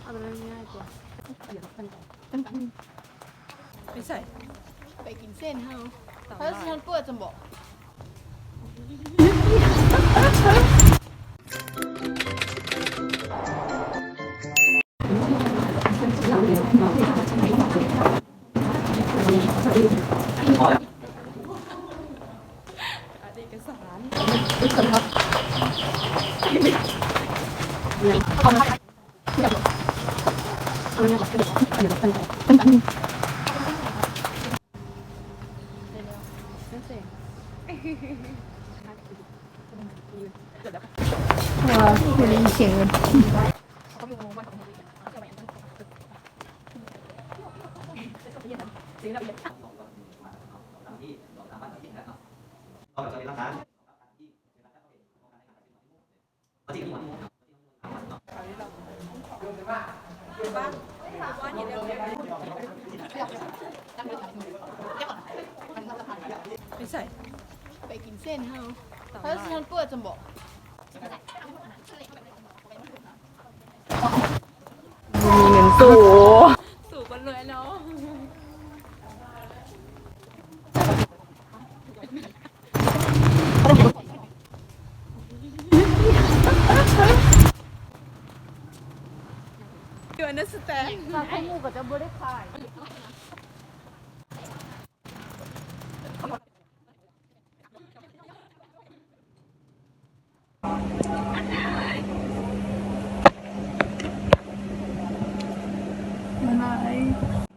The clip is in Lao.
ເອົາແບບງ່າຍໆກວ່າ. ໄປໃສ? ໄປກິນເສັ້ນເຮົາ. ເຮົາຊິທັນເປີດຊັ້ນບໍ? ເອກະສານ. ໄປໃສ? ໄປກິນເສັ້ນເຮົາ. ເຮົາຊິທັນເປີດຊັ້ນບໍ? ມີເງິນສູ້ ສູ້ກັນເລີຍເນາະ. ຢູ່ອັນນັ້ນສະແຕນ ຊາໄຂ່ມຸກກໍຈະບໍ່ໄດ້ຂາຍ. ບາຍບາຍ.